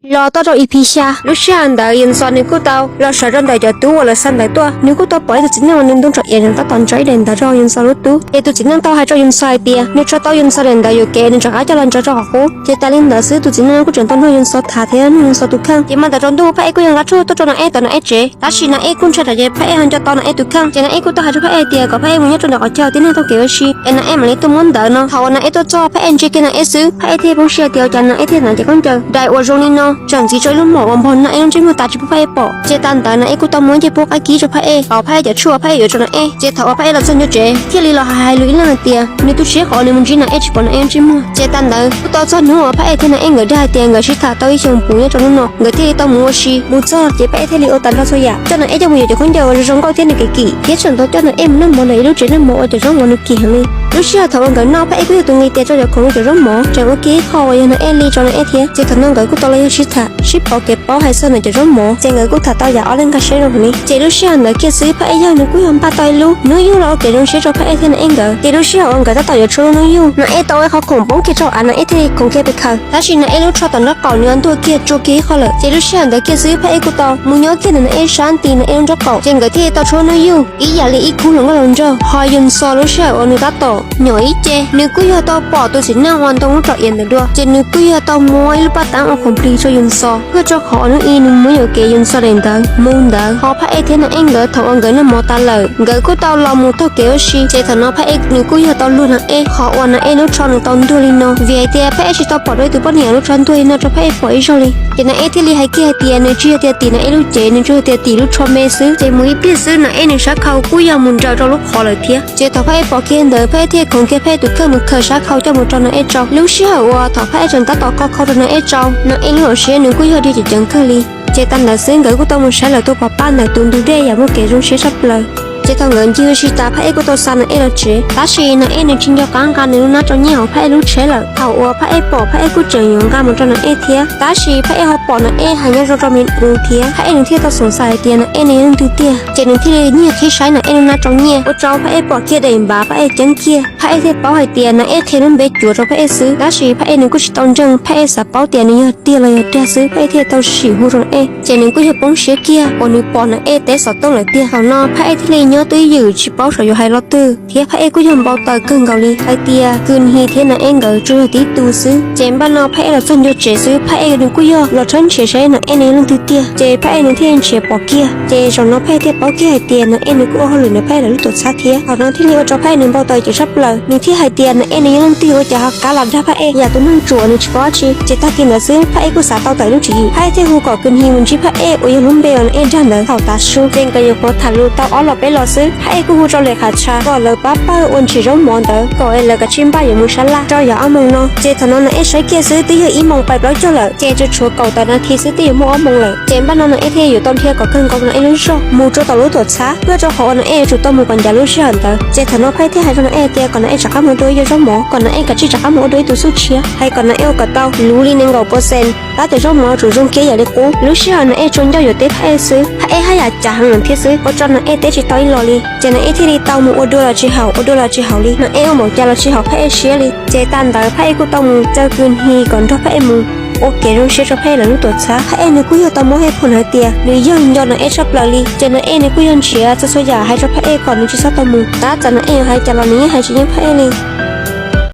Los txog rau E P xya, lub sij hawm ntawd Yun Soo nws kuj tau los sawv rau ntawm cov tub uas lawv xa ntawv tuaj. Nws kuj tau pom ib tug txiv neej uas nws ntuj tsom iav tab tom ntsaws ib daim ntawv rau Yun Soo lub tub, ces tus txiv neej tau hais rau Yun Soo hais tias nws tso tau Yun Soo daim ntawv yuam kev, nws rov qab coj los ntsaws rau qhov qub. Ces tas li ntawd xwb tus txiv neej kuj tseem tau nug Yun Soo tham thiab nug Yun Soo tus kheej. Ces hmo ntawd tsaus ntuj Paj Ej kuj yog nqa tshuaj tuaj rau Na Ej tom Na Ej tsev, tab sis Na Ej kuj ntshai tsam ces Paj Ej ho nco tau Na Ej tus kheej. Ces Na Ej kuj tau hais rau Paj Ej tias kom Paj Ej mus nyob rau ntawm qhov chaw tib neeg taug kev ua si, es Na Ej mam li tuaj muab ntawv no. Thaum uas Na Ej tuaj txog Paj Ej ntsia kiag Na Ej xwb, Paj Ej thiaj poob siab tias ua cas Na Ej thiaj hnav cov khaub ncaws dais uas zoo li no, tseem ntxiv rau ib lub mom uas npog Na Ej lub ntsej muag tas tsis pub Paj Ej pom. Ces tas ntawd Na Ej kuj tau muab ncej puab qaib kib rau Paj Ej, tov Paj Ej cov tshuaj Paj Ej yuav rau Na Ej. Ces thaum uas Paj Ej los txog ncua tsev thiaj li los hais lus ib leeg hais tias nws tu siab qhov nws mus ntsib Na Ej tsis pom Na Ej lub ntsej muag. Ces tas ntawd kuj tau txog hnub uas Paj Ej thiab Na Ej nkawd dag hais tias nkawd sib tham tau ib xyoos puv nyob rau hnub no, nkawd thiaj li tau mus ua si. Mus txog ces Paj Ej thiaj li ua tas nrho txhua yam, coj Na Ej coj mus yuav cov khaub ncaws uas zoo zoo nkauj thiab nws kev kim, thiab tseem tau coj Na Ej mus noj mov ntawm ib lub tsev noj mov uas cov zaub mov nws kim heev li. Lub sij hawm thaum uas nkawd noj, Paj Ej kuj yog tus nqis tias rau cov khoom cov zaub mov tseem ua kiag ib qho uas yog Na Ej li rau Na Ej thiab. Ces thaum no nkawd kuj tau los yog sib tham sib pauv kev paub hais txog ntawm cov zaub mov, ces nkawd kuj tham tau yam ob leeg nkag siab zoo heev li. Ces lub sij hawm ntawd kiag xwb Paj Ej yog nws kuj yog npaj tau ib lub hnub yug los ua kev zoo siab rau Paj Ej thiab Na Ej nkawd. Ces lub sij hawm uas nkawd tab tom yuav tshuab lub hnub yug, Na Ej tau ua qhov khoom poob kiag rau av, Na Ej thiaj li khoov kiag pes khaws. Tab sis Na Ej lub tsho tom nraub qaum nws ua ntuag kiag tsuag kiag ib qho lawm. Ces lub sij hawm ntawd kiag xwb Paj Ej kuj tau mus nyob kiag ntawm Na Ej sab nti Na Ej lub nraub qaum, ces nkawd thiaj li tau tshuab lub hnub yug ib yam li ib khub hluas nkauj hluas nraug. Ho Yun Soo lub sij hawm uas nws tab tom nyom ib ce, nws kuj yog tau pom tus txiv neej uas ntoo lub tsom iav ntawd dua, ces nws kuj yog tau muab ib lub paj tab ua khoom plig rau Yun Soo, ua rau qhov uas hnub ib nws muab yuam kev Yun Soo daim ntawv mus ntawd. Ho Paj Ej thiab Na Ej nkawd thaum uas nkawd noj mov tas lawm, nkawd kuj tau los mus taug kev ua si, ces thaum no Paj Ej nws kuj yog tau luag Na Ej, qhov uas Na Ej lub tsho nws tau ntuag li no, vim hais tias Paj Ej tsis tau pom dua ib tug poj niam lub tsho ntuag li no rau Paj Ej pom ib zaug li. Ces Na Ej thiaj li hais kiag hais tias nws tsis yog tias tim Na Ej lub cev, nws tsuas yog tias tim lub tsho me xwb. Ces mus ib pliag xwb Na Ej nws sab khau kuj yog mus nraws rau lub qhov lawm thiab. Ces thaum Paj Ej pom kiag ntawd Paj Ej thiaj khoov kiag Paj Ej tus kheej mus khaws sab khau coj mus rau Na Ej tsau. Lub sij hawm uas thaum Paj Ej tseem tab tom khaws khau rau Na Ej tsau, Na Ej lub hauv siab nws kuj yog dig ceev ceev kawg li. Ces tas ntawd xwb nkawd kuj tau mus saib lawv tus pab pab ntawm tus ntug dej yam muaj kev zoo siab tshaj plaws. Ces thaum nkawd ncig ua si tas Paj Ej kuj tau xa Na Ej los tsev, tab sis Na Ej nws tsis nco qab nqa nws lub hnab rau nyiaj hauv Paj Ej lub tsheb lawm. Thaum uas Paj Ej pom Paj Ej kuj tseem yuav nqa mus rau Na Ej thiab, tab sis Paj Ej ho pom Na Ej hais nyob zoo rau me nus thiab, Paj Ej nws thiaj tau xoom xais hais tias Na Ej nws yog leej twg tiag. Ces nws thiaj li nyiag qhib saib Na Ej lub hnab rau nyiaj ua rau Paj Ej pom kiag daim npav, Paj Ej ceeb kiag. Paj Ej thiaj paub hais tias Na Ej qhia lub npe cuav rau Paj Ej xwb, tab sis Paj Ej nws kuj tsis tau ntseeg, Paj Ej xav paub tias nws yog tiag los yog dag xwb, Paj Ej thiaj tau sim hu rau Na Ej. Ces nws kuj yog poob siab kiag uas nws pom Na Ej teb xov tooj lawm tiag. Thaum no Paj Ej thiaj li nyob twj ywm tsis paub xyov yuav hais lo twg, thiab Paj Ej kuj yog npau taws kawg nkaus li hais tias Kws Nhi thiab Na Ej nkawd tsuas yog tib tug xwb. Ces npaj no Paj Ej los txog ncua tsev xwb, Paj Ej nws kuj yog los tshawb nrhiav saib Na Ej nws yog leej twg tiag. Ces Paj Ej nws thiaj nrhiav pom kiag, ces zaum no Paj Ej thiaj paub kiag hais tias Na Ej nws kuj ua hauj lwm ntawm Paj Ej lawv lub tuam txhab thiab. Thaum no thiaj li ua rau Paj Ej nws npau taws ceev tshaj plaws, nws thiaj hais tias Na Ej nws yog leej twg ua cas ho kav los dag Paj Ej yam tus neeg ruam nws tsis paub dab tsi. Ces tag kis ntawd xwb Paj Ej kuj xav tau tawm lub tswv yim, Paj Ej thiaj hu kom Kws Nhi mus ntsib Paj Ej uas yog lub npe uas Na Ej dag ntawd thaum tav su. Ces nkawd nyuam qhuav tham lus tau ob los peb los xwb, Paj Ej kuj hu rau Lem Qhas Tsha kom lawv pab pawg ua ntsis zaub mov ntawd kom es lawv kav tsij npaj yuav mus sab laj rau yav ob moos no. Ces thaum no Na Ej saib kiag xwb twb yog ib moos pais plaub caug lawm, ces tsuas tshuav kaum tawm nas this xwb twb yuav muaj ob moos lawm. Ces npaj no Na Ej thiaj yuav tau dhia kom kawg nkaus Na Ej lub zog mus rau tom lub tuam txhab, ua rau qhov uas Na Ej yuav tsum tau mus kom ncav lub sij hawm ntawd. Ces thaum no Paj Ej thiaj hais rau Na Ej tias kom Na Ej rov qab mus ua dua ib co zaub mov, kom Na Ej kav tsij rov qab mus ua dua ib tug xub tshiab, hais kom Na Ej ua kom tau luv li nees nkaum percent tab tom zaub mov tsum zoo kiag yam li qub. Lub sij hawm Na Ej tsuas ncauj yuav teb Paj Ej xwb, Paj Ej haj yam cav heev thiab xwb, ua rau Na Ej teb tsis tau ib los li. Ces Na Ej thiaj li tau mus ua dua los tsis haum, ua dua los tsis haum li, Na Ej ua npaum cas los tsis haum Paj Ej siab li. Ces tas ntawd Paj Ej kuj tau mus caw Kws Nhi kom nrog Paj Ej mus ua kev zoo siab rau Paj Ej lawv lub tuam txhab. Paj Ej nws kuj yog tau muab hais phom hais tias nws yog nco Na Ej tshaj plaws li, ces Na Ej nws kuj yog nrhiav txhua txhua yam hais rau Paj Ej kom nws tsis txhob tau mus. Tab txawm Na Ej yuav hais cas los nws yeej hais tsis yeej Paj Ej li.